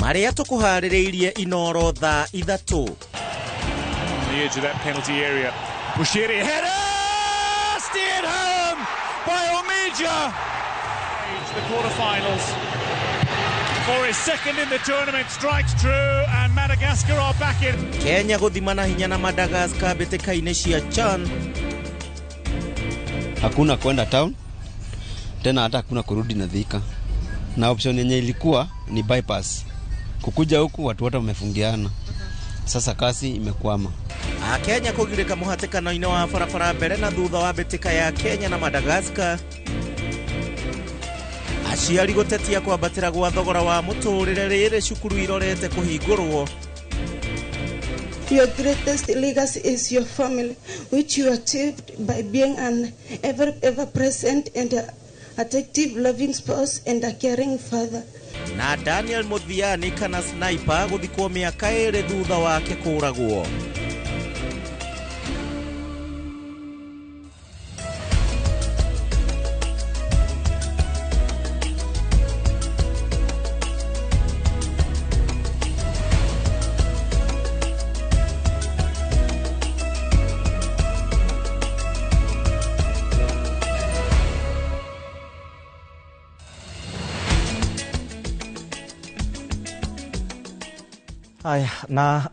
Marĩa tũkũharĩrĩirie Inoro thaa 3. On the edge of that penalty area. Bushiri header! Steered home by Omija! The quarterfinals. For his second in the tournament, strikes true, and Madagascar are back in. Kenya gũthimana hinya na Madagascar mbĩtĩka-inĩ cia CHAN. Hakuna kwenda town tena, hata hakuna kurudi na Thika, na option yenye ilikuwa ni bypass. Kukuja huku watu wote wamefungiana, sasa kasi imekwama. Akenya kũgirĩka mũhatĩkano-inĩ wa barabara mbere na thutha wa mbĩtĩka ya Kenya na Madagascar. Aciari gũtetia kwambatĩra gwa thogora wa mũtũrĩre rĩrĩ cukuru irorete kũhingũrwo. Your greatest legacy is your family, which you achieved by being an ever present and attractive, loving spouse and a caring father. Na Daniel Muthiani kana Sniper gũthikwo mĩaka 2 thutha wake kũragwo. Aya, na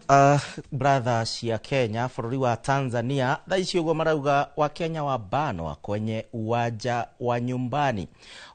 brother cia Kenya bũrũri wa Tanzania thaa ici ũguo marauga wa Kenya wa banwa kwenye uwanja wa nyumbani.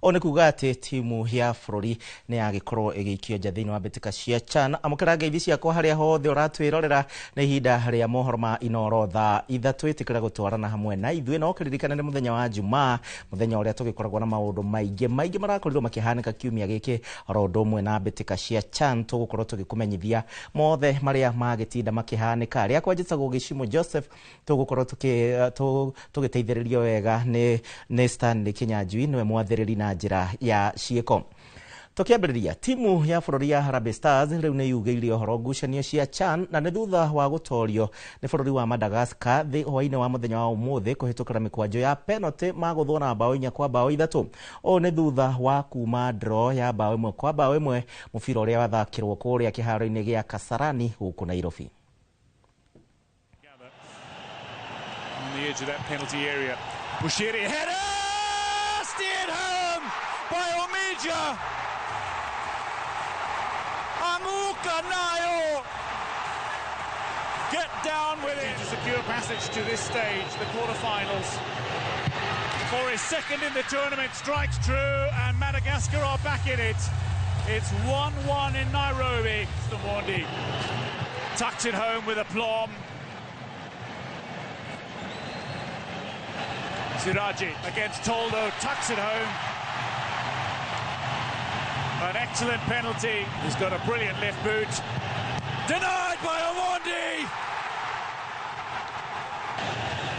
Ũũ nĩ kuga atĩ timu ya bũrũri nĩ yagĩkorwo ĩgĩikio nja thĩinĩ wa mbĩtĩka cia CHAN. Amũkĩra ngeithi ciakwa harĩa hothe ũratwĩrorera nĩ ihinda rĩa mohoro ma Inoro thaa 3. Ĩtĩkĩra gũtwarana hamwe na ithuĩ, no kĩririkane nĩ mũthenya wa Jumaa, mũthenya ũrĩa tũgĩkoragwo na maũndũ maingĩ maingĩ marakorirwo makĩhanĩka kiumia gĩkĩ, oro ũndũ ũmwe na mbĩtĩka cia CHAN. Tũgũkorwo tũgĩkũmenyithia mothe marĩa magĩtinda makĩhanĩka. Rĩakwa njĩtagwo Gĩcimo Joseph, tũgũkorwo tũgĩteithĩrĩrio wega nĩ Stanley Kinyanjui, nĩwe mwathĩrĩri na njĩra ya ciĩko. Tũkĩambĩrĩria, timu ya bũrũri ya Harambee Stars rĩu nĩ yugĩire ũhoro ngucanio cia CHAN, na nĩ thutha wa gũtorio nĩ bũrũri wa Madagascar thĩ hwaĩ-inĩ wa mũthenya wa ũmũthĩ kũhĩtũkĩra mĩkwanjo ya penalty magũthwo na bao 4 kwa bao 3. Ũũ nĩ thutha wa kuma draw ya bao 1 kwa bao 1 mũbira ũrĩa wathakĩrwo kũrĩa kĩharo-inĩ gĩa Kasarani gũkũ Nairobi. On the edge of that penalty area, Bushiri header! Steered home by Omija! Anguka nayo! Get down with it to secure passage to this stage, the quarterfinals. For his second in the tournament, strikes true, and Madagascar are back in it. It's 1-1 in Nairobi. Omondi tucks it home with aplomb. Siraji against Toldo, tucks it home. An excellent penalty. He's got a brilliant left boot. Denied by Omondi!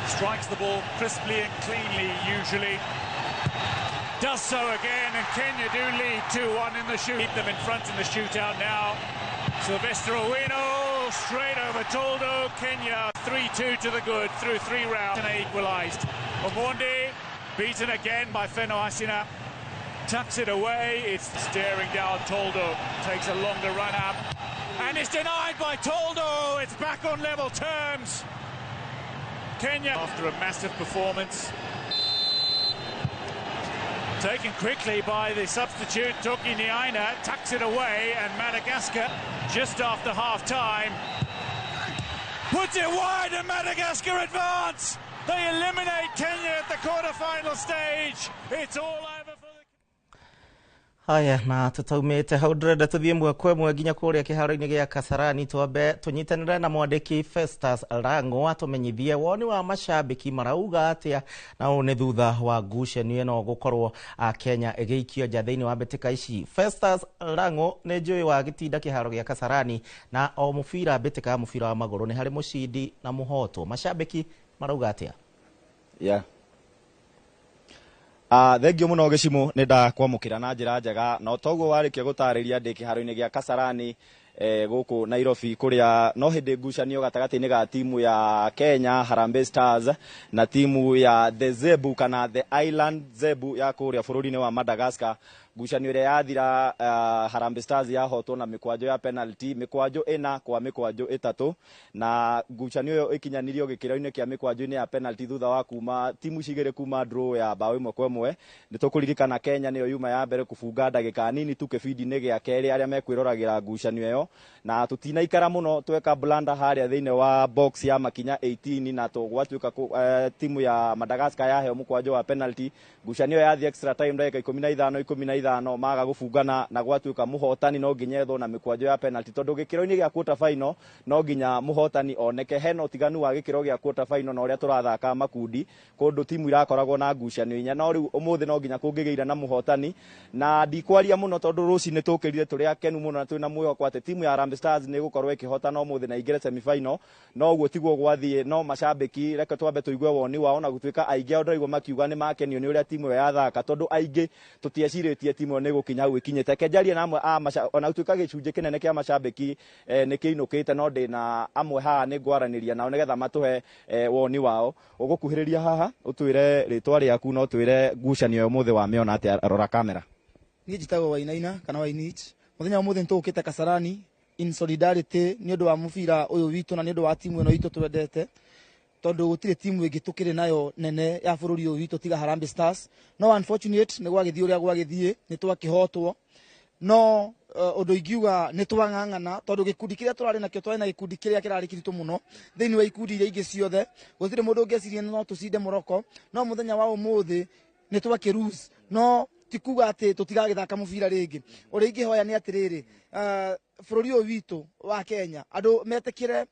Strikes the ball crisply and cleanly, usually. Does so again, and Kenya do lead 2-1 in the shoot. Keep them in front in the shootout now. Sylvester Owino, straight over Toldo. Kenya 3-2 to the good through 3 rounds. And equalised. Omondi beaten again by Feno Asina. Tucks it away. It's staring down Toldo. Takes a longer run up. And it's denied by Toldo. It's back on level terms. Kenya, after a massive performance, taken quickly by the substitute, Toki Niaina, tucks it away, and Madagascar, just after half-time, puts it wide, and Madagascar advance. They eliminate Kenya at the quarter-final stage. It's all over for the... Haya, na tutaumĩte hau ndĩrenda tũthiĩ ĩmwe kwa ĩmwe nginya kũrĩa kĩharo-inĩ gĩa Kasarani, twambe tũnyitanĩre na mwandĩki Festus Rango atũmenyithie woni wa macambĩki marauga atĩa, na ũũ nĩ thutha wa ngucanio ĩno gũkorwo Kenya ĩgĩikio nja thĩinĩ wa mbĩtĩka ici. Festus Rango nĩ njũĩ wa gĩtinda kĩharo gĩa Kasarani, na o mũbira mbĩtĩka ya mũbira wa magũrũ nĩ harĩ mũcindi na mũhotwo. Macambĩki marauga atĩa? Yeah. Thengio mũno Gĩcimo, nĩ ndakwamũkĩra na njĩra njega, na toguo warĩkia gũtarĩria ndĩ kĩharo-inĩ gĩa Kasarani gũkũ Nairobi, kũrĩa no hĩndĩ ngucanio gatagatĩ-inĩ ga timu ya Kenya Harambee Stars na timu ya The Zebu kana The Island Zebu ya kũrĩa bũrũri-inĩ wa Madagascar. Ngucanio ĩrĩa yathira, Harambee Stars yahotwo na mĩkwanjo ya penalty, mĩkwanjo 4 kwa mĩkwanjo 3, na ngucanio ĩyo ĩkinyanirio gĩkĩro-inĩ kĩa mĩkwanjo-inĩ ya penalty thutha wa kuma timu ici igĩrĩ kuma draw ya bao 1-1. Nĩ tũkũririkana Kenya nĩyo yuma ya mbere kũbunga ndagĩka nini tu kĩbindi-inĩ gĩa kerĩ arĩa mekwĩroragĩra ngucanio ĩyo, na tũtinaikara mũno tweka blunder harĩa thĩinĩ wa box ya makinya 18 na gwatuĩka timu ya Madagascar yaheo mũkwanjo wa penalty. Ngucanio yathiĩ extra time, ndagĩka 15 15 maga gũbungana, na gwatuĩka mũhotani no nginya ethwo na mĩkwanjo ya penalty, tondũ gĩkĩro-inĩ gĩa quarter final no nginya mũhotani oneke. Hena ũtiganu wa gĩkĩro gĩa quarter final na ũrĩa tũrathaka makundi, kũndũ timu irakoragwo na ngucanio 4, no rĩu ũmũthĩ no nginya kũngĩgĩire na mũhotani. Na ndikwaria mũno tondũ rũcinĩ tũkĩrire tũrĩ akenu mũno na twĩna mwĩhoko atĩ timu ya Harambee Stars nĩ ĩgũkorwo ĩkĩhotana ũmũthĩ na ingĩre semi-final, no ũguo tiguo gwathiĩ. No macambĩki, reke twambe tũigue woni wao, na gũtuĩka aingĩ ao ndĩraigua makiuga nĩ makenio nĩ ũrĩa timu ĩyo yathaka, tondũ aingĩ tũtiecirĩtie timu ĩyo nĩ ĩgũkinya hau ĩkinyĩte. Reke njarie na amwe a ona gũtuĩka gĩcunjĩ kĩnene kĩa macambĩki nĩ kĩinũkĩte, no ndĩna amwe haha nĩ ngwaranĩria nao nĩgetha matũhe woni wao. Ũgũkuhĩrĩria haha ũtwĩre rĩtwa rĩaku na ũtwĩre ngucanio ya ũmũthĩ wamĩona atĩa. Rora kamera. Niĩ njĩtagwo Wainaina kana Wainich. Mũthenya wa ũmũthĩ nĩtũgũkĩte Kasarani in solidarity nĩ ũndũ wa mũbira ũyũ witũ na nĩ ũndũ wa timu ĩno itũ twendete, tondũ gũtirĩ timu ĩngĩ tũkĩrĩ nayo nene ya bũrũri ũyũ witũ tiga Harambee Stars. No unfortunate nĩ gwagĩthiĩ ũrĩa gwagĩthiĩ, nĩ twakĩhotwo, no ũndũ ingiuga nĩ twang'ang'ana, tondũ gĩkundi kĩrĩa tũrarĩ nakĩo, twarĩ na gĩkundi kĩrĩa kĩrarĩ kĩritũ mũno thĩinĩ wa ikundi iria ingĩ ciothe. Gũtirĩ mũndũ ũngĩeciria no tũcinde Morocco, no mũthenya wa ũmũthĩ nĩ twakĩ lose, no ti kuga atĩ tũtigagĩthaka mũbira rĩngĩ. Ũrĩa ingĩhoya nĩ atĩrĩrĩ, bũrũri ũyũ witũ wa Kenya andũ metĩkĩre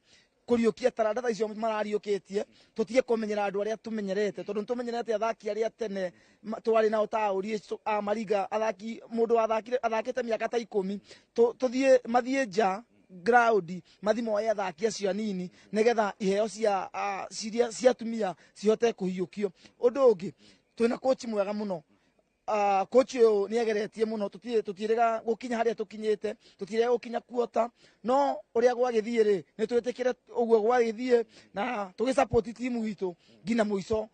kũriũkia taranda ta icio marariũkĩtie, tũtige kũmenyera andũ arĩa tũmenyerete, tondũ nĩtũmenyerete athaki arĩa tene twarĩ nao ta Ũriĩ a Mariga, athaki mũndũ wathakire athakĩte mĩaka ta 10. Tũthiĩ mathiĩ nja ground mathi moe athaki acio anini nĩgetha iheo cia ciria cia atumia cihote kũhiũkio. Ũndũ ũngĩ, twĩna coach mwega mũno. Coach ũyũ nĩ ageretie mũno, tũtiĩrĩga gũkinya harĩa tũkinyĩte, tũtiĩrĩga gũkinya kuota, no ũrĩa gwagĩthiĩ rĩ, nĩ twĩtĩkĩre ũguo gwagĩthiĩ na tũgĩsupport timu itũ nginya mũico,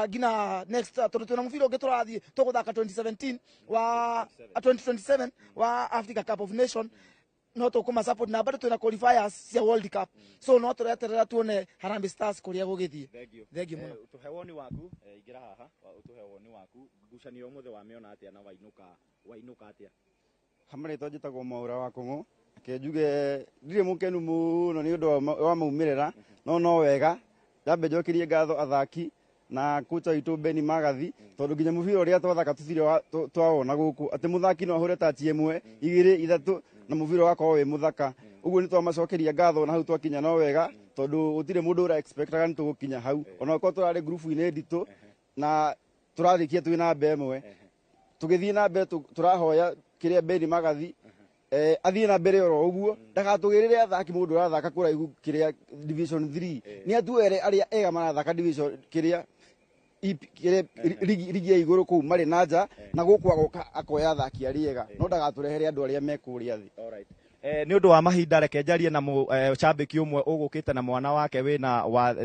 nginya next, tondũ twĩna mũbira ũngĩ tũrathiĩ tũgũthaka 2017 wa 2027 wa Africa Cup of Nation, no tũkũma support na bado twĩna qualifiers cia World Cup, so no tũreterera tuone Harambee Stars kũrĩa gũgĩthiĩ. Thengiũ mũno. Ũtũhe woni waku, ingĩra haha ũtũhe woni waku, ngucanio ũmũthĩ wamĩona atĩa na wainũka atĩa? Hamwe rĩtwa njĩtagwo Mwaũra wa Kũng'ũ. Reke njuge ndirĩ mũkenu mũno nĩ ũndũ wa maumĩrĩra, no wega ndambe njokerie ngatho athaki na kocha witũ Benny Magathi, tondũ nginya mũbira ũrĩa twathaka tũtirĩ twawona gũkũ atĩ mũthaki no ahũre tachi 1 2 3 na mũbira ũgakorwo wĩ mũthaka. Ũguo nĩ twamacokeria ngatho na hau twakinya no wega, tondũ gũtirĩ mũndũ ũra expectaga nĩ tũgũkinya hau, ona okorwo tũrarĩ ngurubu-inĩ nditũ na tũrarĩkia twĩ namba 1. Tũgĩthiĩ na mbere tũrahoya kĩrĩa Benny Magathi athiĩ na mbere oro ũguo, ndagatũgĩrĩre athaki mũndũ ũrathaka kũraihu kĩrĩa division 3, nĩ atuere arĩa ega marathaka division kĩrĩa ligi ya igũrũ kũu marĩ na nja, na gũkũ agoka akoya athaki arĩa ega, no ndagatũrehere andũ arĩa me kũrĩa thĩ. Nĩ ũndũ wa mahinda reke njarie na cambĩki ũmwe ũgũkĩte na mwana wake wĩna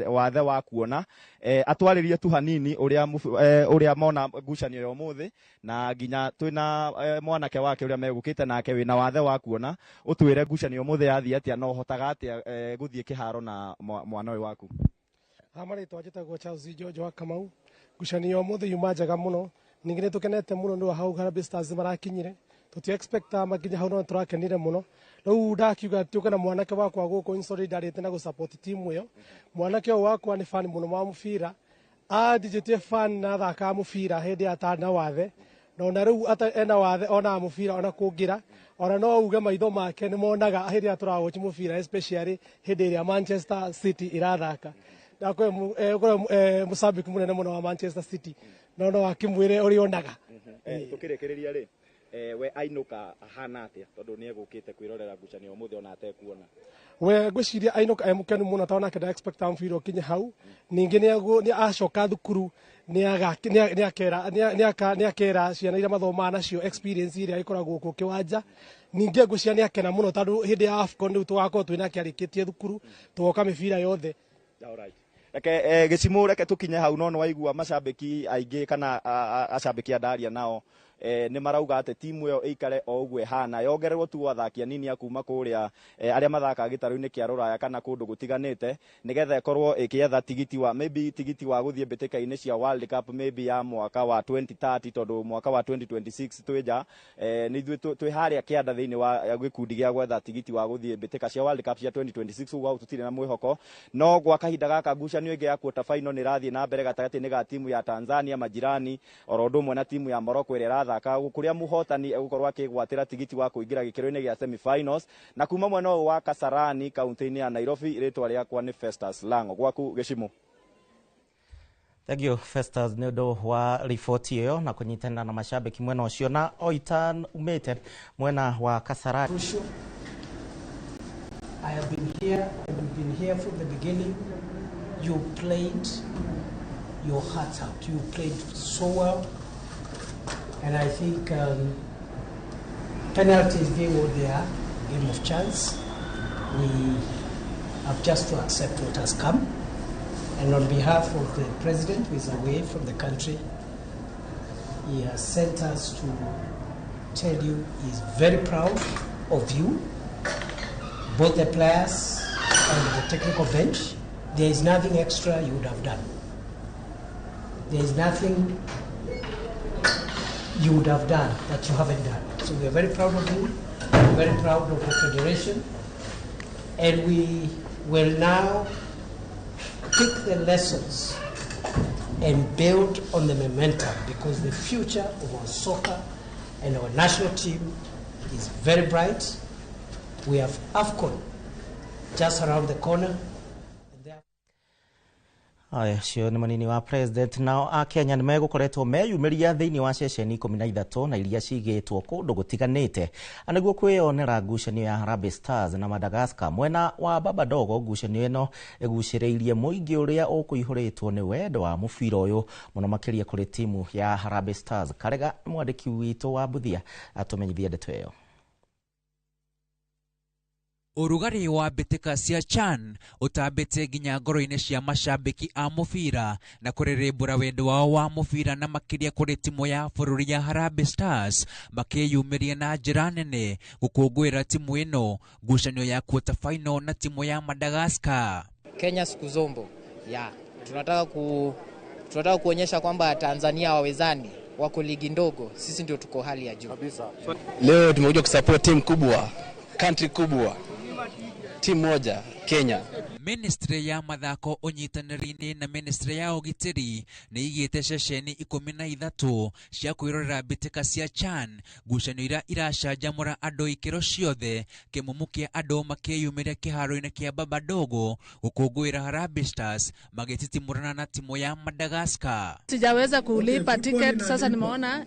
wathe wa kuona, atwarĩrie tu hanini ũrĩa mona ngucanio ya ũmũthĩ, na nginya twĩna mwanake wake ũrĩa megũkĩte nake wĩna wathe wa kuona, ũtwĩre ngucanio ũmũthĩ yathiĩ atĩa na ũhotaga atĩa gũthiĩ kĩharo na mwana ũyũ waku. Ha marĩtwa njĩtagwo Charles George wa Kamau. Ngucanio ũmũthĩ yuma njega mũno, ningĩ nĩ tũkenete mũno nĩ hau Harambee Stars marakinyire, tũti expecta makinya hau, no tũrakenire mũno. Rĩu ndakiuga tũke na mwanake wakwa gũkũ in solidarity na gũsupport timu ĩyo. Mwanake ũyũ wakwa nĩ fan mũno wa mũbira, anjĩtie fan na athakaga mũbira hĩndĩ ya atarĩ na wathe, na ona rĩu ena wathe onaga mũbira ona kũngĩra, ona no uge maitho make nĩ monaga hĩndĩ ĩrĩa tũrawatch mũbira, especially hĩndĩ ĩrĩa Manchester City irathaka. Ndakorwo mũcambĩki mũnene mũno wa Manchester City, no akĩmwĩre ũrĩa onaga. Tũkĩrĩkĩrĩria rĩ, we ainũka ahana atĩa tondũ nĩ egũkĩte kwĩrorera ngucanio ũmũthĩ ona atekuona? We ngwĩciria ainũka e mũkenu mũno, tondũ nake nda expecta mũbira ũkinye hau. Ningĩ nĩ acoka thukuru nĩ akera ciana iria mathomaga nacio experience ĩrĩa ĩkoragwo kuo kĩwanja. Ningĩ ngwĩciria nĩ akena mũno tondũ hĩndĩ ya AFCON rĩu tũgakorwo twĩnake arĩkĩtie thukuru, tũgoka mĩbira yothe. Reke gĩcimũ, reke tũkinye hau, no nĩ waigua macambĩki aingĩ kana acambĩki a ndaria nao Nĩ marauga atĩ timu ĩyo ĩikare o ũguo ĩhana, yongererwo tu athaki anini a kuma kũrĩa arĩa mathakaga gĩtarũ-inĩ kĩa rũraya kana kũndũ gũtiganĩte, nĩgetha ĩkorwo ĩkĩetha tigiti wa maybe tigiti wa gũthiĩ mbĩtĩka-inĩ cia World Cup, maybe ya mwaka wa 2030, tondũ mwaka wa 2026 twĩ nja. Nĩ ithuĩ twĩ harĩa kĩanda thĩinĩ wa gĩkundi gĩa gwetha tigiti wa gũthiĩ mbĩtĩka cia World Cup cia 2026. Ũguo hau tũtirĩ na mwĩhoko. No gwa kahinda gaka ngucanio ĩngĩ ya quarter final nĩ ĩrathiĩ na mbere gatagatĩ-inĩ ga timu ya Tanzania majirani oro ũndũ ũmwe na timu ya Morocco ĩrĩa ĩrathaka, kũrĩa mũhotani egũkorwo akĩgwatĩra tigiti wa kũingĩra gĩkĩro-inĩ gĩa semi-finals. Na kuma mwena ũyũ wa Kasarani, kaunti-inĩ ya Nairobi, rĩtwa rĩakwa nĩ Festus Lango, gwaku Gĩcimũ. Thank you, Festus, nĩ ũndũ wa riboti ĩyo na kũnyitanĩra na macambĩki mwena ũcio na oita umĩte mwena wa Kasarani. Crucial. I have been here and we've been here from the beginning. You played your heart out. You played so well. And I think penalties being what they are, game of chance, we have just to accept what has come. And on behalf of the president, who is away from the country, he has sent us to tell you he is very proud of you, both the players and the technical bench. There is nothing extra you would have done. There is nothing you would have done that you haven't done. So we are very proud of you, very proud of the federation, and we will now pick the lessons and build on the momentum, because the future of our soccer and our national team is very bright. We have AFCON just around the corner. Aya, cio nĩ mũnini wa president. Nao akenya nĩ megũkoretwo meyumĩria thĩinĩ wa ceceni 13 na iria cigĩtwo kũndũ gũtiganĩte nĩguo kwĩyonera ngucanio ya Harambee Stars na Madagascar mwena wa Baba Dogo. Ngucanio ĩno ĩgucĩrĩirie mũingĩ ũrĩa ũkũihũrĩtwo nĩ wendo wa mũbira ũyũ, mũno makĩria kũrĩ timu ya Harambee Stars. Karega, mwandĩki witũ wa Buthia, atũmenyithie ndeto ĩyo. Ũrugarĩ wa mbĩtĩka cia CHAN ũtambĩte nginya ngoro-inĩ cia macambĩki a mũbira na kũrĩrĩmbũra wendo wao wa mũbira, na makĩria kũrĩ timu ya bũrũri ya Harambee Stars, makĩyumĩria na njĩra nene gũkũngũĩra timu ĩno ngucanio ya quarter final na timu ya Madagascar. Kenya siku zombo ya tunataka kuonyesha kwamba Tanzania wawezani, wako ligi ndogo, sisi ndio tuko hali ya juu kabisa. Leo tumekuja kusupport timu kubwa, country kubwa, timu moja, Kenya. Ministry ya mathako ũnyitanĩri-inĩ na ministry ya ũgitĩri nĩ igĩte ceceni 13 cia kwĩrorera mbĩtĩka cia CHAN, ngucanio iria iracanjamũra andũ ikĩro ciothe, kĩmumu kĩa andũ makĩyumĩria kĩharo-inĩ kĩa Baba Dogo gũkũngũĩra Harambee Stars magĩtitimũrana na timu ya Madagascar. Sijaweza kulipa ticket, sasa nimeona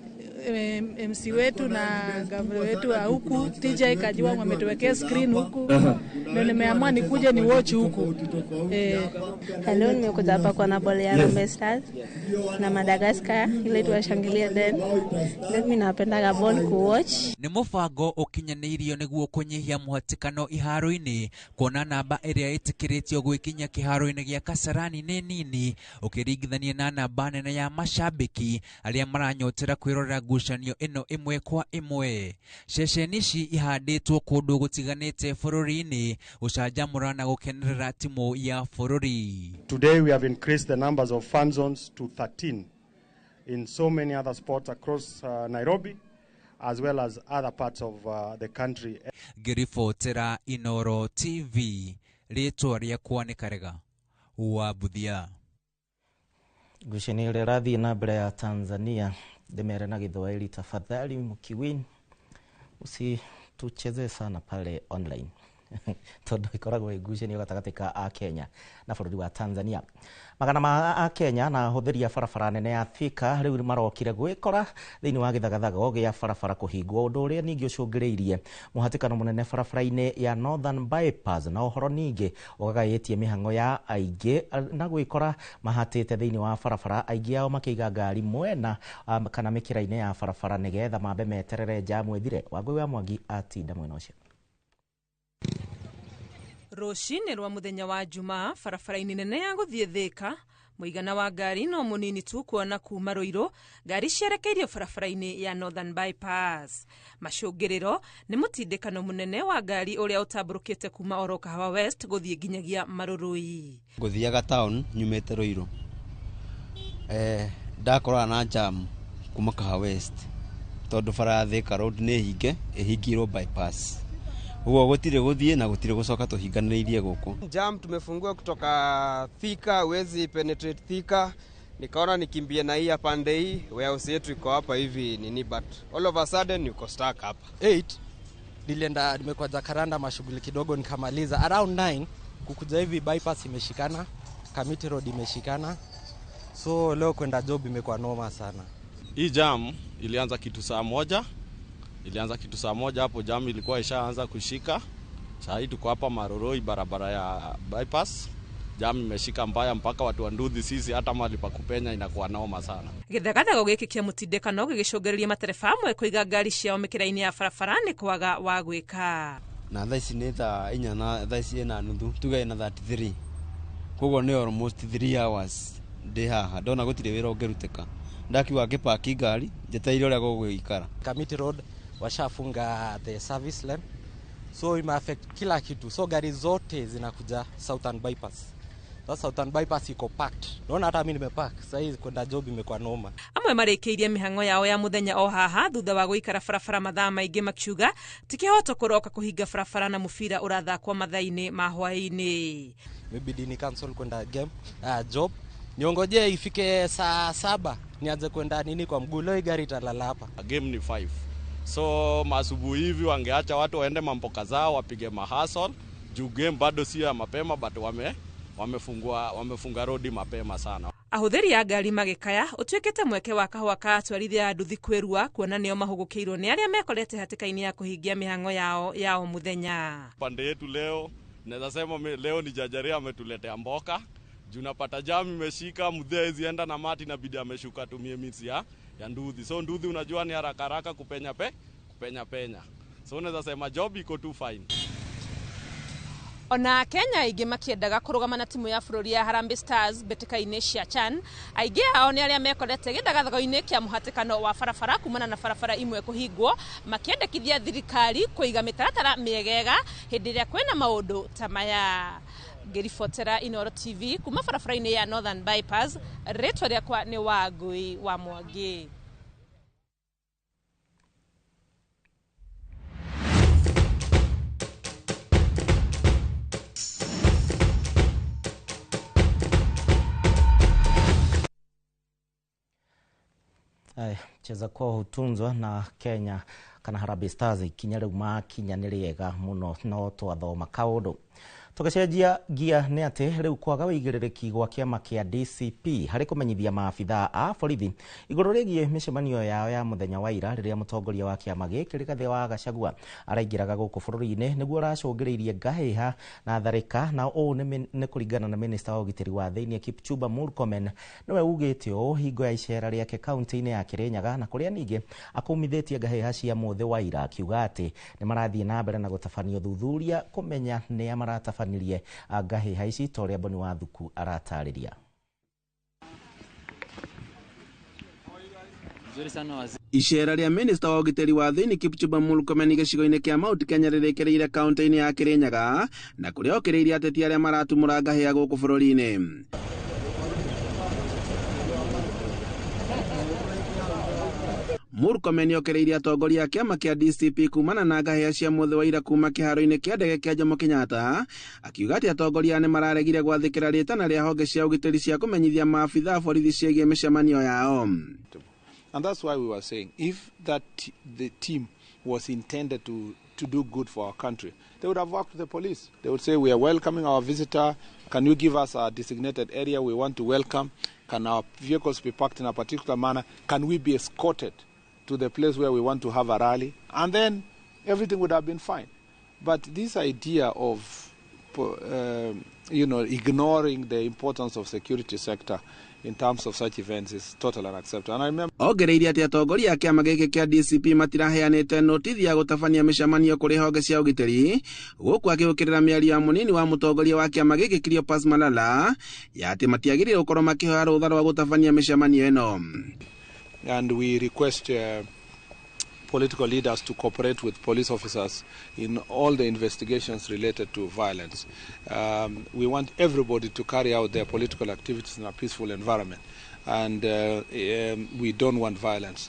MC wetu na gavana wetu wa huku TJ Kajwang wametuwekea screen huku, ndio nimeamua nikuje ni watch huku. Hello, nimekuja hapa kwa na ball ya Harambee Stars na Madagascar ile tuwashangilia, then mimi napenda ball ku watch. Nĩ mũbango ũkinyanĩirio nĩguo kũnyihia mũhatĩkano iharo-inĩ, kuona namba ĩrĩa ĩtĩkĩrĩtio gwĩkinyia kĩharo-inĩ gĩa Kasarani nĩ nini ũkĩringithania na namba nene ya macambĩki arĩa maranyotera kwĩrorera ngucanio ĩno ĩmwe kwa ĩmwe. Ceceni ici ihandĩtwo kũndũ gũtiganĩte bũrũri-inĩ gũcanjamũra na gũkenerera timu ya bũrũri. Today we have increased the numbers of fan zones to 13 in so many other spots across Nairobi as well as other parts of the country. Ngĩribotera Inoro TV, rĩtwa rĩakwa nĩ Karega wa Buthia. Ngucanio ĩrĩa ĩrathiĩ na mbere ya Tanzania, ndĩmere na Gĩthwaĩri, tafadhali mkiwin usituchezee sana pale online, tondũ ĩkoragwo ĩ ngucanio gatagatĩ ka Akenya na bũrũri wa Tanzania. Magana ma Akenya na ahũthĩri a barabara nene ya Thika rĩu marokire gwĩkora thĩinĩ wa gĩthagathago gĩa barabara kũhingwo, ũndũ ũrĩa ningĩ ũcũngĩrĩirie mũhatĩkano mũnene barabara-inĩ ya Northern Bypass, na ũhoro ningĩ ũgagaĩtie mĩhang'o ya aingĩ na gwĩkora mahatĩte thĩinĩ wa barabara, aingĩ ao makĩiga ngari mwena kana mĩkĩra-inĩ ya barabara nĩgetha mambe meterere njamu ĩthire. Wangũi wa Mwangi atinda mwena ũcio. Rũcinĩ rwa mũthenya wa Jumaa, barabara-inĩ nene ya gũthiĩ Thika, Mũigana wa ngari no mũnini tu kuona kuma Ruiru ngari cierekeirio barabara-inĩ ya Northern Bypass. Macũngĩrĩro nĩ mũtindĩkano mũnene wa ngari ũrĩa ũtambũrũkĩte kuma oro Kahawa West gũthiĩ nginyagia Marurui. Ngũthiaga town nyumĩte Ruiru, ndakorana na jam kuma Kahawa West tondu bara ya Thika Road nĩ hinge ĩhingirwo bypass, ũguo gũtirĩ gũthiĩ na gũtirĩ gũcoka, tũhinganĩrĩirie gũkũ. Jam tumefungua kutoka Thika, huwezi penetrate Thika. Nikaona nikimbie na hii pande hii, warehouse yetu iko hapa hivi nini, but all of a sudden yuko stuck hapa. 8 nilienda, nimekuwa Jacaranda mashughuli kidogo, nikamaliza around 9 kukuja hivi bypass imeshikana, Kamiti Road imeshikana, so leo kwenda job imekuwa noma sana. Hii jam ilianza kitu saa 1, ilianza kitu saa 1 hapo jam ilikuwa ishaanza kushika. Saa hii tuko hapa Maroroi barabara ya bypass. Jam imeshika mbaya mpaka watu wa nduthi sisi hata mahali pa kupenya inakuwa noma sana. Gĩthagathago gĩkĩ kĩa mũtindĩkano gĩgĩcũngĩrĩria matereba amwe kũiga ngari ciao mĩkĩra-inĩ ya barabara nĩ kwaga wa gwĩka. Na thaa ici nĩ thaa 4 na thaa ici ĩna nuthu, tuge ĩna 33, koguo nĩ almost 3 hours ndĩ haha, ndona gũtirĩ wĩra ũngĩrutĩka, ndakiuga ngĩpaki ngari njetereire ũrĩa gũgũikara. Kamiti Road washafunga the service lane, so ime affect kila kitu, so gari zote zinakuja Southern Bypass. Sasa Southern Bypass iko packed, naona hata mimi nimepark sasa hizi kwenda job imekuwa noma. Amwe marĩkĩirie mĩhang'o yao ya mũthenya o haha thutha wa gũikara barabara mathaa maingĩ makiuga ti kĩhoto kũroka kũhinga barabara na mũbira ũrathakwo mathaa-inĩ ma hwaĩ-inĩ. Imebidi ni cancel kwenda game job, niongojee ifike saa 7 nianze kwenda nini kwa mguu, leo gari italala hapa. Game ni 5, so masubuhi hivi wangeacha watu waende mamboka zao wapige mahasol juu game bado sio ya mapema, but wamefunga rodi mapema sana. Ahũthĩri a ngari magĩkaya ũtuĩkĩte mweke wa kahũa ka atwarithia a nduthi kwĩrua kuona nĩo mahũgũkĩirwo nĩ arĩa mekorete hatĩka-inĩ ya kũhingia mĩhang'o yao ya o mũthenya. Pande yetu leo naweza sema leo ni Jajaria ametuletea mboka juu napata jam imeshika, mzee hawezi enda na mati, inabidi ameshuka tumie miti ya nduthi. So nduthi unajua ni haraka haraka kupenya penya, so unaweza sema job iko tu fine. Ona Kenya aingĩ makĩendaga kũrũgama na timu ya bũrũri ya Harambee Stars mbĩtĩka-inĩ cia CHAN, aingĩ ao nĩ arĩa mekorete gĩthagathago-inĩ kĩa mũhatĩkano wa barabara kumana na barabara imwe kũhingwo, makĩendekithia thirikari kũiga mĩtaratara mĩegega hĩndĩ ĩrĩa kwĩna maũndũ ta maya. Ngĩribotera Inooro TV kuma barabara-inĩ ya Northern Bypass, rĩtwa rĩakwa nĩ Wangui wa Mwangi. Cheza kwao hutunzwa na Kenya kana Harambee Stars ikinya rĩu makinya nĩ rĩega mũno no twathoma kaũndũ. Tũgĩcenjia gia nĩ atĩ rĩu kwaga wĩigĩrĩrĩki gwa kĩama kĩa DCP harĩ kũmenyithia maabithaa a borithi igũrũ rĩgiĩ mĩcemanio yao ya mũthenya wa ira rĩrĩa mũtongoria wa kĩama gĩkĩ Rigathĩ wa Gachagua araingĩraga gũkũ bũrũri-inĩ nĩguo ũracũngĩrĩirie ngahĩha na tharĩka, na ũũ nĩ kũringana na minista wa ũgitĩri wa thĩinĩ Kipchumba Murkomen nĩwe ugĩte ũũ hingo ya icera rĩake kaunti-inĩ ya Kirinyaga na kũrĩa ningĩ akũmithĩtie ngahĩha cia mũthĩ wa ira akiuga atĩ nĩ marathiĩ na mbere na gũtabania ũthuthuria kũmenya nĩa maratabania ngahĩha ici ta ũrĩa Boni wa Thuku aratarĩria. Icera rĩa minista wa ũgitĩri wa thĩinĩ Kipchumba Murkomen gĩcigo-inĩ kĩa Mount Kenya rĩrĩkĩrĩire kaunti-inĩ ya Kirinyaga na kũrĩa okĩrĩirie ateti arĩa maratumũra ngahĩha gũkũ bũrũri-inĩ. Murkomen okĩrĩirie atongoria a kĩama kĩa DCP kumana na ngahĩha cia mũthĩ wa ira kuma kĩharo-inĩ kĩa ndege kĩa Jomo Kenyatta, akiuga atĩ atongoria nĩ mararegire gwathĩkĩra rĩtana rĩa honge cia ũgitĩri cia kũmenyithia maabithaa a borithi ciĩgiĩ mĩcemanio yao. And that's why we were saying if that the team was intended to do good for our country, they would have worked with the police. They would say, we are welcoming our visitor. Can you give us a designated area we want to welcome? Can our vehicles be parked in a particular manner? Can we be escorted to the place where we want to have a rally? And then everything would have been fine. But this idea of Ignoring the importance of security sector in terms of such events is totally unacceptable. And I remember Ongereire atĩ atongoria a kĩama gĩkĩ kĩa DCP matiraheanĩte notithi ya gũtabania mĩcemanio kũrĩ honge cia ũgitĩri, gũkũ akĩũkĩrĩra mĩario ya mũnini wa mũtongoria wa kĩama gĩkĩ Cleopas Malala ya atĩ matiagĩrĩire gũkorwo makĩhoya rũtha rwa gũtabania mĩcemanio ĩno. And we request political leaders to cooperate with police officers in all the investigations related to violence. We want everybody to carry out their political activities in a peaceful environment, and we don't want violence.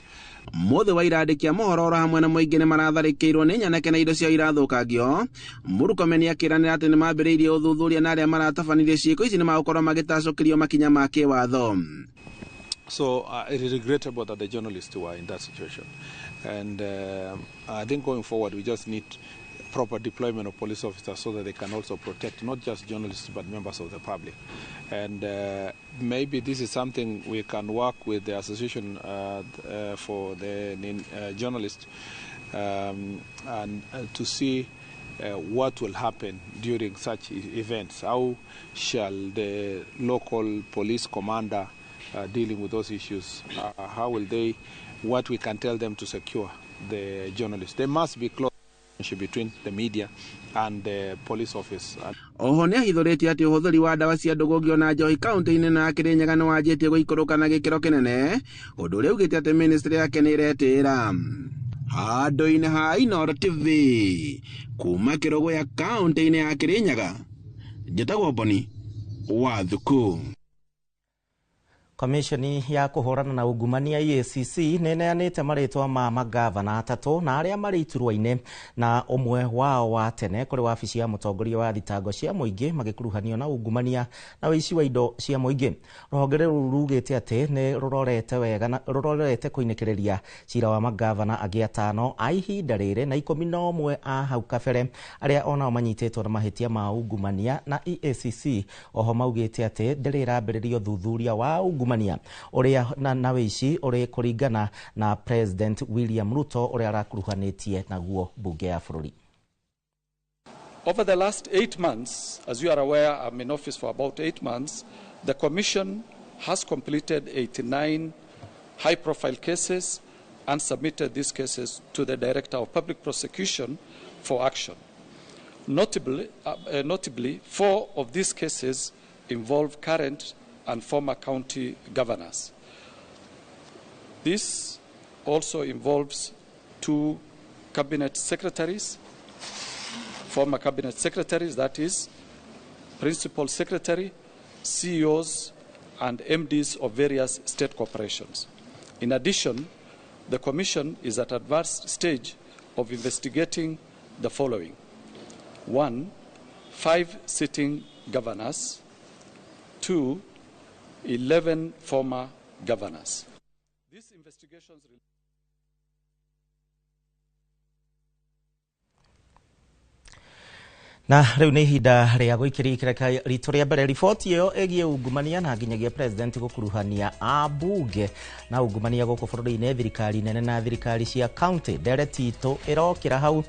Mũthĩ wa ira andĩki a mohoro oro hamwe na mũingĩ nĩ maratharĩkĩirwo nĩ nyanake na indo ciao irathũkangio. Murkomen akĩranĩra atĩ nĩ mambĩrĩirie ũthuthuria na arĩa maratabanirie ciĩko ici nĩ magũkorwo magĩtacũkĩrio makinya ma kĩwatho. So it is regrettable that the journalists were in that situation. And I think going forward, we just need proper deployment of police officers so that they can also protect not just journalists but members of the public. And maybe this is something we can work with the association for the journalists and to see what will happen during such events. How shall the local police commander dealing with those issues, how will they, what we can tell them to secure the journalists. There must be close relationship between the media and the police office. Oho nĩ ahithũrĩtie atĩ ũhũthĩri wa ndawa cia ndũgũngio na njohi kaunti-inĩ na Kĩrĩnyaga nĩ wanjĩtie gũikũrũka na gĩkĩro kĩnene, ũndũ ũrĩa augĩte atĩ ministry yake nĩ ĩretĩĩra. Handũ-inĩ ha Inooro TV kuma Kĩrũgũya kaunti-inĩ ya Kĩrĩnyaga, njĩtagwo Boni wa Thuku. Komishoni ya kũhũrana na ungumania EACC nĩ ĩneanĩte marĩtwa ma magavana atatũ na arĩa marĩ iturwa-inĩ na ũmwe wao wa tene kũrĩ wabici ya mũtongoria wa thitango cia mũingĩ magĩkuruhanio na ungumania na ũici wa indo cia mũingĩ. Rũhonge rũu rugĩte atĩ nĩ rũrorete wega na rũrorete kũinĩkĩrĩria cira wa magavana angĩ atano a ihinda rĩrĩ na 11 a hau kabere arĩa onao manyitĩtwo na mahĩtia ma ungumania, na EACC oho maugĩte atĩ ndĩrĩ ĩrambĩrĩria ũthuthuria wa ungumania ũrĩa na wĩici ũrĩ kũringana na President William Ruto ũrĩa arakuruhanĩtie naguo mbunge ya bũrũri. Over the last 8 months, as you are aware, I'm in office for about 8 months, the Commission has completed 89 high-profile cases and submitted these cases to the Director of Public Prosecution for action. Notably, 4 of these cases involve current and former county governors. This also involves 2 cabinet secretaries, former cabinet secretaries, that is, principal secretary, CEOs, and MDs of various state corporations. In addition, the Commission is at advanced stage of investigating the following. 1, 5 sitting governors. 2, 11 former governors. These investigations na rĩu nĩ ihinda rĩa gũikĩria ikereka ritũ rĩa mbere riboti ĩyo ĩgiĩ ungumania na nginyagia president gũkuruhania ambunge na ungumania gũkũ bũrũri-inĩ, thirikari nene na thirikari cia county. Ndereti itũ ĩrokĩra hau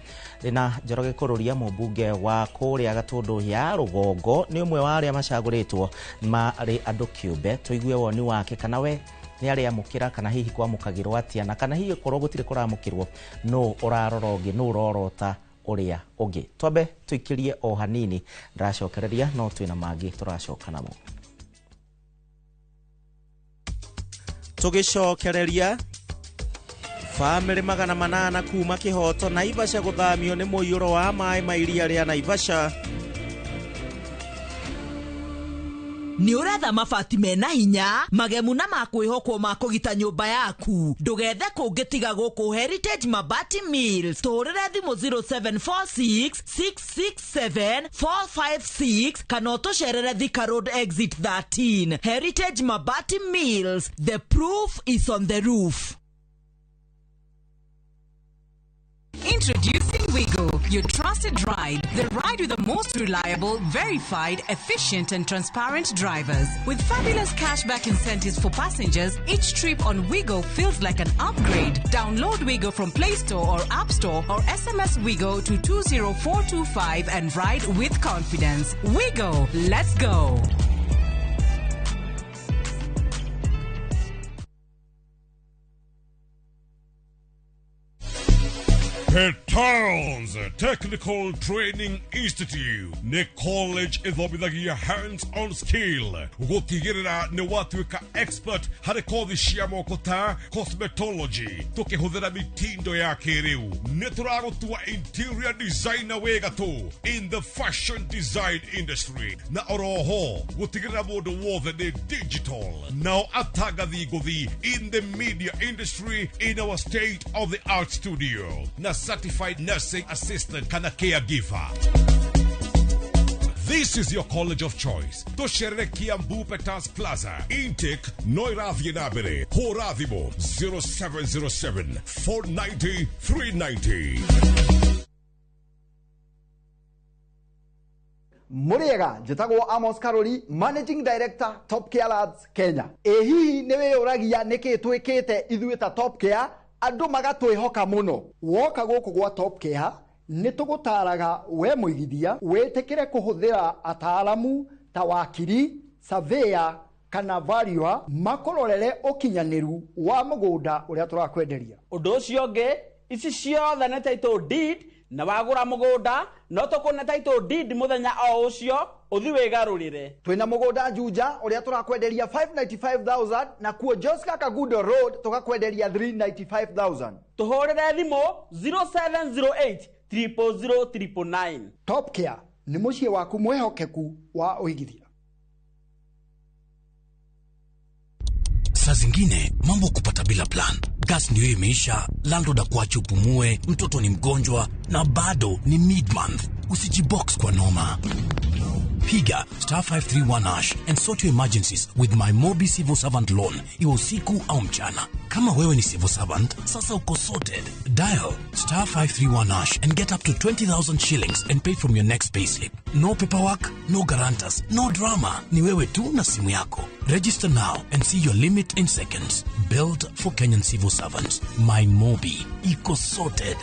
na Njoroge Kũrũria, mũmbunge wa kũrĩa Gatũndũ ya Rũgongo, nĩ ũmwe wa arĩa macagũrĩtwo marĩ andũ kĩũmbe. Tũigue woni wake kana we nĩ arĩamũkĩra kana hihi kwamũkagĩrwo atĩa, na kana hihi korwo gũtirĩ kũramũkĩrwo nũ ũrarora ũngĩ, nũ ũrorota ũrĩa ũngĩ. Twambe tũikĩrie o hanini, ndĩracokereria no twĩna mangĩ tũracoka namo. Tũgĩcokereria bamĩrĩ 800 kuma Kĩhoto Naivasha gũthamio nĩ mũiyũro wa maĩ ma iria rĩa Naivasha. Nĩ ũretha mabati mena hinya magemu na makwĩhokwo ma kũgita nyũmba yaku, ndũgethe kũngĩ tiga gũkũ Heritage Mabati Mills. Tũhũrĩre thimũ 0746 667 456 kana ũtũcerere Thika Road exit 13. Heritage Mabati Mills, the proof is on the roof. Introducing Wigo, your trusted trusted ride. The ride with the most reliable, verified, efficient, and transparent drivers. With fabulous cashback incentives for passengers, each trip on Wigo feels like an upgrade. Download Wigo from Play Store or App Store or SMS Wigo to 20425 and ride with confidence. Wigo, let's go. Petals Technical Training Institute nĩ college ĩthomithagia hands-on skill gũtigĩrĩra nĩ watuĩka expert harĩ kothi cia moko ta cosmetology tũkĩhũthĩra mitindo ya kĩrĩu. Nĩ tũragũtua interior designer wĩ gatũ in the fashion design industry, na oroho gũtigĩrĩra mũndũ wothe nĩ digital, nao atangathi ngũthi in the media industry in our state of the art studio, na certified nursing assistant kana caregiver. This is your college of choice. Tũcerere Kiambu Petals Plaza. Intake no ĩrathiĩ na mbere. Hũra thimũ 0707 490 390. Mũrĩega, njĩtagwo Amos Karori, Managing Director, Top Care Labs Kenya. Ĩ hihi nĩ wĩyũragia nĩkĩ twĩkĩte ithuĩ ta Top Care andũ magatwĩhoka mũno? Woka gũkũ gwa Top Care nĩ tũgũtaraga we mũigithia wĩtĩkĩre kũhũthĩra ataaramu ta wakiri, surveyor kana valuer makũrorere ũkinyanĩru wa mũgũnda ũrĩa tũrakwenderia. Ũndũ ũcio ũngĩ, ici ciothe nĩ title deed, na wagũra mũgũnda no tũkũne title deed mũthenya o ũcio ũthi wĩgarũrĩre. Twĩna mũgũnda Juja ũrĩa tũrakwenderia 595,000, na kuo Joska Kagudo Road tũgakwenderia 395,000. Tũhũrĩre thimũ 0708 000 999. Top Care nĩ mũciĩ waku mwĩhokeku wa ũigithia. Saa zingine mambo kupata bila plan. Gas ndio imeisha, landlord akuache upumue, mtoto ni mgonjwa na bado ni mid-month. Usijibox kwa noma. Piga star 531 hash and sort your emergencies with my Mobi Civil Servant Loan, iwe usiku au mchana. Kama wewe ni civil servant, sasa uko sorted. Dial star 531 hash and get up to 20,000 shillings and pay from your next payslip. No paperwork, no guarantors, no drama. Ni wewe tu na simu yako. Register now and see your limit in seconds. Built for Kenyan civil servants. My Mobi. Iko sorted.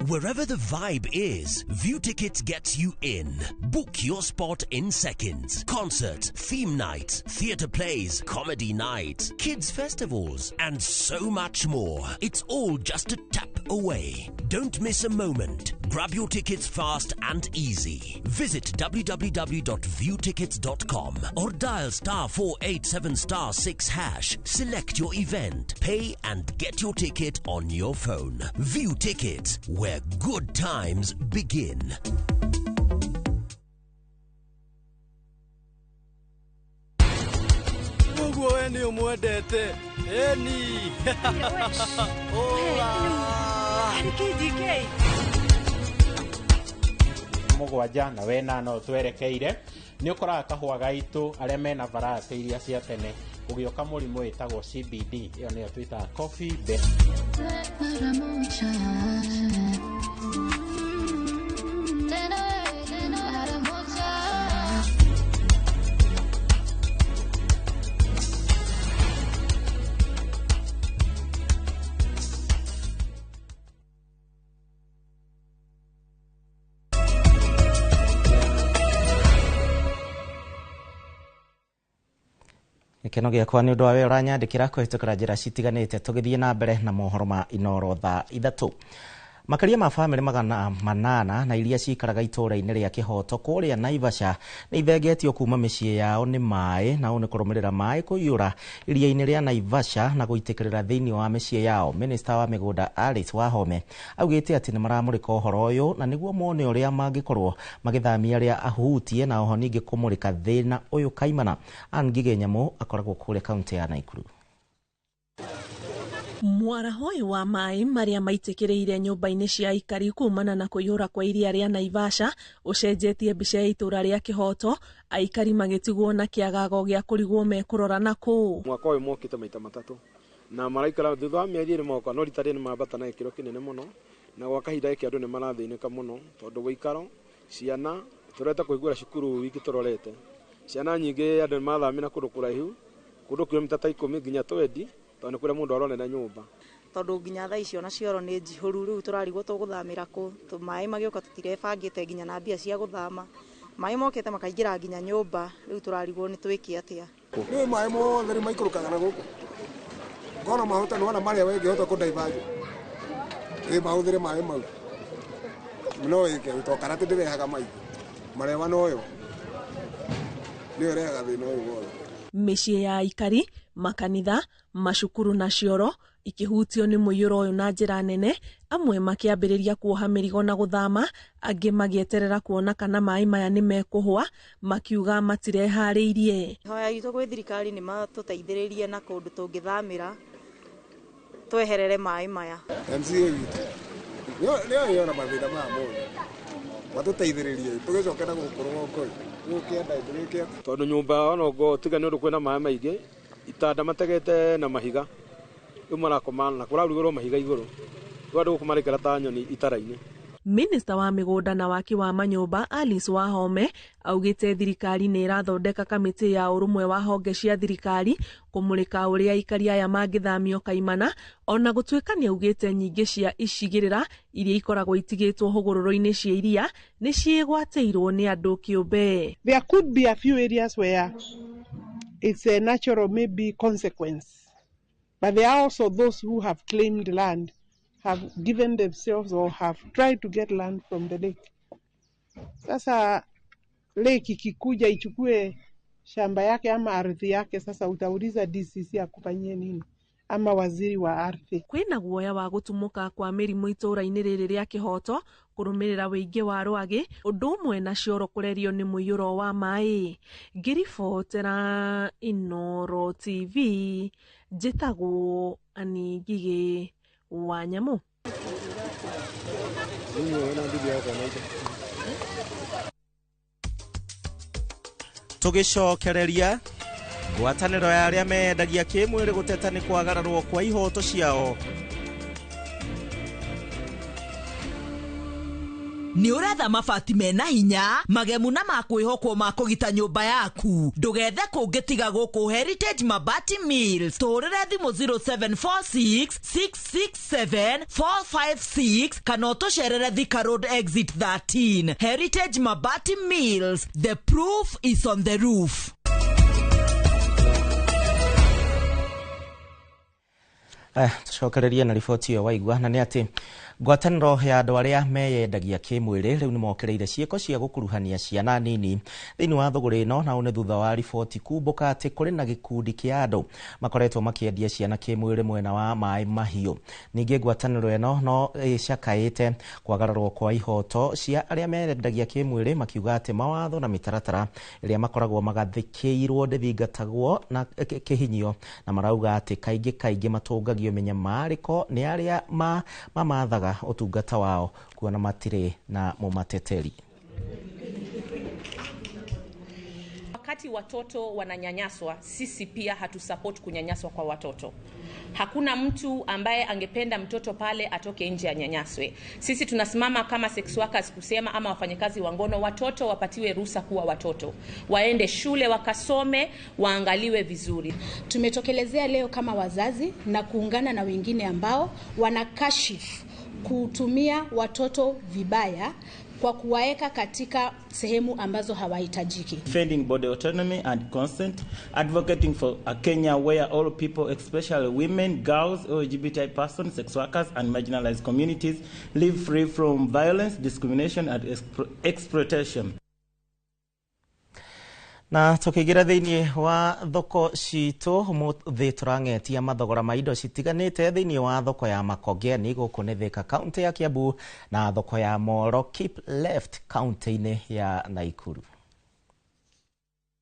Wherever the vibe is, View Tickets gets you in. Book your spot in seconds. Concert, theme night, theatre plays, comedy night, kids festivals, and so much more. It's all just a tap away. Don't miss a moment. Grab your tickets fast and easy. Visit www.viewtickets.com or dial star 487 star 6 hash. Select your event, pay and get your ticket on your phone. View Tickets, where good times begin. Ũguo we nĩ ũmwendete ĩni. Mũgwanja na wena no twerekeire nĩ ũkoraga kahũa gaitũ arĩa mena variety iria cia tene ũgĩũka mũrimũ wĩtagwo CBD, ĩyo nĩyo twĩtaga coffee bean. Gĩkeno gĩakwa nĩ ũndũ wa we ũranyandĩkĩra kũhĩtũkĩra njĩra citiganĩte. Tũgĩthiĩ na mbere na mohoro ma Inoro thaa 3. Makĩria ma bamĩrĩ 800 na iria cikaraga itũũra-inĩ rĩa Kĩhoto kũrĩa Naivasha nĩ ithengetio kuma mĩciĩ yao nĩ maĩ, na ũũ nĩ kũrũmĩrĩra maĩ kũiyũra iria-inĩ rĩa Naivasha na gũitĩkĩrĩra thĩinĩ wa mĩciĩ yao. Minista wa mĩgũnda Alice Wahome augĩte atĩ nĩ maramũrĩka ũhoro ũyũ na nĩguo mone ũrĩa mangĩkorwo magĩthamia arĩa ahutie na oho ningĩ kũmũrĩka thĩna ũyũ kaimana. Ann Ngigĩ Nyamũ akoragwo kũrĩa kaunti ya Nakuru. Mwaraho ũyũ wa maĩ marĩa maitĩkĩrĩire nyũmba-inĩ cia aikari kumana na kũiyũra kwa iria rĩa Naivasha ũcenjetie mbica ya itũũra rĩa Kĩhoto, aikari magĩtigwo na kĩagago gĩa kũrigwo mekũrora na kũũ. Mwaka ũyũ mokĩte maita matatũ, Na maraikara thutha wa mĩeri ĩrĩ moka no rita rĩrĩ mambata na gĩkĩro kĩnene mũno, na gwa kahinda gĩkĩ andũ nĩ marathĩnĩka mũno tondũ wĩikaro ciana tũreta kũhingũra cukuru wiki tũrorete ciana nyingĩ andũ nĩ mathamĩra kũndũ kũraihu kũndũ kilomita ta 10 nginya 20 tondũ nĩ kũrĩa mũndũ aronera nyũmba. Tondũ nginya thaa icio na cioro nĩ njihũru rĩu tũrarigwo tũgũthamĩra kũ, maĩ magĩũka tũtirebangĩte nginya na mbia cia gũthama, maĩ mokĩte makaingĩra nginya nyũmba, rĩu tũrarigwo nĩ twĩke atĩa. Nĩ maĩ mothe rĩu maikũrũkaga na gũkũ ngona mahota nĩwona marĩa wengĩhota kũndaivaji ĩ mahũthĩre maĩ mau no ĩke to karate ndĩrehaga maingĩ marewa noyo nĩyo ĩrehaga thĩna ũyũ wothe. Mĩciĩ ya aikari, makanitha, macukuru na cioro ikĩhutio nĩ mũiyũro ũyũ na njĩra nene, amwe makĩambĩrĩria kuoha mĩrigo na gũthama, angĩ magĩeterera kuona kana maĩ maya nĩ mekũhũa, makiuga matireharĩirie. Hoya itũ gwĩ thirikari nĩ matũteithĩrĩrie na kũndũ tũngĩthamĩra tweherere maĩ maya. MCA witũ nĩyo yona mathĩna maya mothe matũteithĩrĩrie tũgĩcoke na gũkũ rũgongo gũkĩenda tũgĩke tondũ nyũmba ona ngo tiga nĩ ũndũ kwĩna maĩ maingĩ itanda mategete na mahiga rĩu marakoma na kũrarugĩrwo mahiga igũrũ rĩu andũ gũkũ maraikara ta nyoni itara-inĩ. Minista wa mĩgũnda na waki wa manyũmba Alice Wahome augĩte thirikari nĩ ĩrathondeka kamĩtĩ ya ũrũmwe wa honge cia thirikari kũmũrĩka ũrĩa aikari aya mangĩthamio kaimana, ona gũtuĩka nĩ augĩte nyingĩ cia icigĩrĩra iria ikoragwo itigĩtwo hũgũrũrũ-inĩ cia iria nĩ ciĩgwatĩirwo nĩ andũ kĩũmbe. There could be a few areas where it's a natural maybe consequence, but there are also those who have claimed land, have given themselves or have tried to get land from the lake. Sasa lake ikikuja ichukue shamba yake ama ardhi yake, sasa utauliza DCC akufanyie nini ama waziri wa ardhi. Kwĩna guoya wa gũtumũka kwa mĩrimũ itũũra-inĩ rĩrĩ rĩa Kĩhoto kũrũmĩrĩra wĩingĩ wa rwagĩ, ũndũ ũmwe na cioro kũrerio nĩ mũiyũro wa maĩ. Ngĩribotera Inooro TV, njĩtagwo Annie Ngigĩ wa Nyamũ. Tũgĩcokereria ngwatanĩro ya arĩa mendagia kĩmwĩrĩ gũteta nĩ kwagararwo kwa ihoto ciao. Nĩ ũretha mabati mena hinya, magemu na ma kwĩhokwo ma kũgita nyũmba yaku, ndũgethe kũngĩ tiga gũkũ Heritage Mabati Mills. Tũhũrĩre thimũ 0746 667 456 kana ũtũcerere Thika Road Exit 13. Heritage Mabati Mills, the proof is on the roof. Tucokererie na riboti ĩyo waigua, na nĩ atĩ ngwatanĩro ya andũ arĩa meyendagia kĩmwĩrĩ rĩu nĩ mokereire ciĩko cia gũkuruhania ciana nini thĩinĩ wa thũgũrĩ ĩno, na ũũ nĩ thutha wa riboti kumbũka atĩ kũrĩ na gĩkundi kĩa andũ makoretwo makĩendia ciana kĩmwĩrĩ mwena wa Maĩ Mahiũ. Ningĩ ngwatanĩro ĩno no ĩcakaĩte kwagararwo kwa ihoto cia arĩa meyendagia kĩmwĩrĩ, makiuga atĩ mawatho na mĩtaratara ĩrĩa makoragwo magathĩkĩirwo ndĩthingatagwo na kĩhinyio, na marauga atĩ kaingĩ kaingĩ matũngagio mĩnyamarĩko nĩ arĩa mamathaga ũtungata wao kuona matirĩ na mũmateteri. Wakati watoto wananyanyaswa, sisi pia hatusupport kunyanyaswa kwa watoto. Hakuna mtu ambaye angependa mtoto pale atoke nje anyanyaswe. Sisi tunasimama kama sex workers kusema, ama wafanyakazi wa ngono, watoto wapatiwe ruhusa kuwa watoto, waende shule wakasome, waangaliwe vizuri. Tumetokelezea leo kama wazazi na kuungana na wengine ambao wanakashifu kutumia watoto vibaya kwa kuwaeka katika sehemu ambazo hawahitajiki. Defending body autonomy and consent, advocating for a Kenya where all people, especially women, girls, LGBTI persons, sex workers and marginalized communities live free from violence, discrimination and exploitation. Na tukigira thiini wa thoko citu umuthi turangetia mathogora ma indo citiganite thiini wa thoko ya Makongeni guku ni Thika kaunti ya Kiambu na thoko ya Moro Keep Left kaunti-ini ya Nakuru.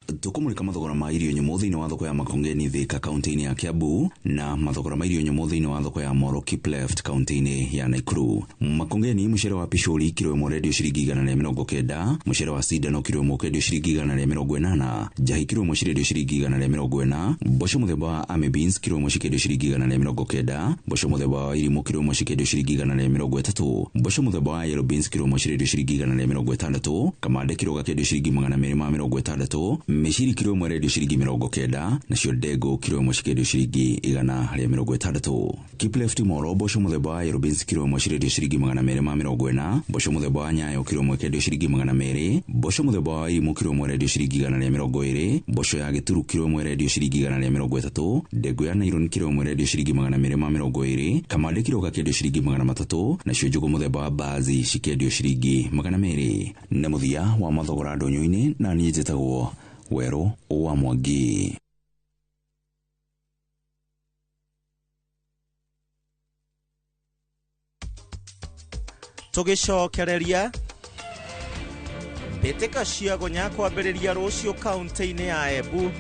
Tũkũmũrĩka mathogora ma irio nyũmũ thĩinĩ wa thoko ya Makongeni Thika kaunti-inĩ ya Kiambu na mathogora ma irio nyũmũ thĩinĩ wa thoko ya Moro Kipleft kaunti-inĩ ya Nakuru. Makongeni, mũcere wa pishori kiro ĩmwe ũrendio ciringi 190, mũcere wa cindano kiro ĩmwe ũkendio ciringi 180, njahi kiro ĩmwe cirendio ciringi 140, mboco mũthemba wa army beans kiro ĩmwe cikendio ciringi 190, mboco mũthemba wa irimũ kiro ĩmwe cikendio ciringi 130, mboco mũthemba wa yellow beans kiro ĩmwe cirendio ciringi 160, kamande kiro gakendio ciringi 260, mĩciri kiro ĩmwe ĩrendio ciringi 90, nacio ndengũ kiro ĩmwe cikendio ciringi 160. Kipleft Moro, mboco mũthemba wa yellow beans kiro ĩmwe cirendio ciringi 240, mboco mũthemba wa nyayo kiro ĩmwe ĩkendio ciringi 200, mboco mũthemba wa irimũ kiro ĩmwe ĩrendio ciringi 120, mboco ya gĩturu kiro ĩmwe ĩrendio ciringi 130, ndengũ ya nairon kiro ĩmwe ĩrendio ciringi 220, kamande kiro gakendio ciringi 300, nacio njũgũ mũthemba wa mbazi cikendio ciringi 200. Nĩ mũthia wa mathogora ndũnyũ-inĩ, na niĩ njĩtagwo Werũ wa Mwangi. Tũgĩcokereria mbĩtĩka cia gonya kwambĩrĩria rũciũ kaunti-inĩ ya Embu.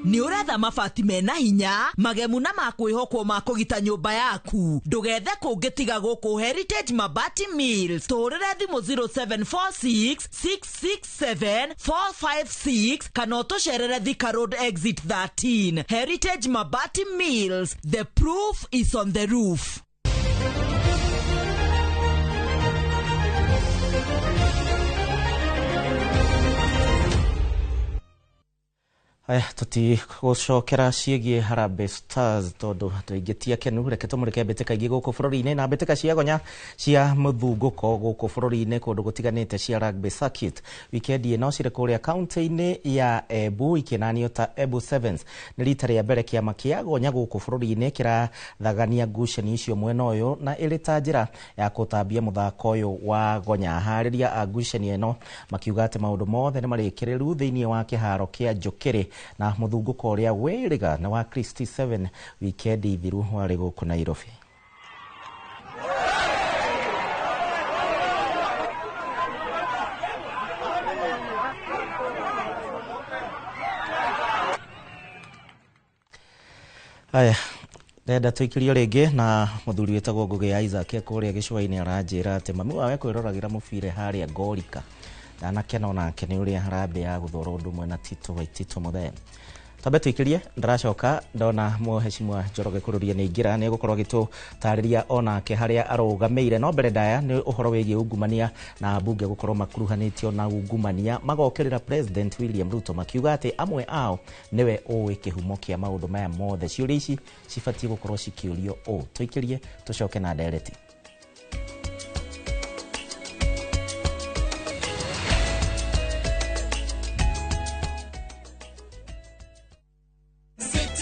Nĩ ũretha mabati mena hinya, magemu na ma kwĩhokwo ma kũgita nyũmba yaku. Ndũgethe kũngĩ tiga gũkũ Heritage Mabati Mills. Tũhũrĩre thimũ 0746 667 456 kana ũtũcerere Thika Road Exit 13. Heritage Mabati Mills, the proof is on the roof. Aya, tũtigũcokera ciĩgiĩ Harambee Stars tondũ andũ aingĩ ti akenu. Reke tũmũrĩke mbĩtĩka ingĩ gũkũ bũrũri-inĩ na mbĩtĩka cia gonya cia mũthungũko gũkũ bũrũri-inĩ kũndũ gũtiganĩte cia rugby circuit wikendi ĩno cirĩ kũrĩa kaunti-inĩ ya Embu ikĩnanio ta Embu Sevens. Nĩ rita rĩa mbere kĩama kĩa gonya gũkũ bũrũri-inĩ kĩrathagania ngucanio icio mwena ũyũ na ĩrĩ ta njĩra ya kũtambia mũthako ũyũ wa gonya. Aharĩria a ngucanio ĩno makiuga atĩ maũndũ mothe nĩ marĩkĩrĩru thĩinĩ wa kĩharo kĩa Njũkĩrĩ na mũthungũko ũrĩa wĩrĩga na wa Christie 7 wikendi thiru warĩ gũkũ Nairobi. Aya, ndenda tũikĩrio rĩngĩ na mũthuri wĩtagwo Ngũgĩ ya Isaac kũrĩa gĩcũa-inĩ aranjĩra atĩ mami wawe kwĩroragĩra mũbira harĩa Ngorika ndanakena onake nĩ ũrĩa harambee ya gũthora ũndũ ũmwe na Tito Waitito Mũthee. Twambe tũikĩrie, ndĩracoka ndona mũhecimwa Njoroge Kururia nĩ aingĩra, nĩ egũkorwo agĩtũtarĩria onake harĩa arũgamĩire. No mbere ndaya nĩ ũhoro wĩgiĩ ungumania na ambunge gũkorwo makuruhanĩtio na ungumania, magokĩrĩra President William Ruto makiuga atĩ amwe ao nĩwe ũĩ kĩhumo kĩa maũndũ maya mothe. Ciũria ici cibatiĩ gũkorwo cikĩũrio ũũ. Tũikĩrie tũcoke na ndereti.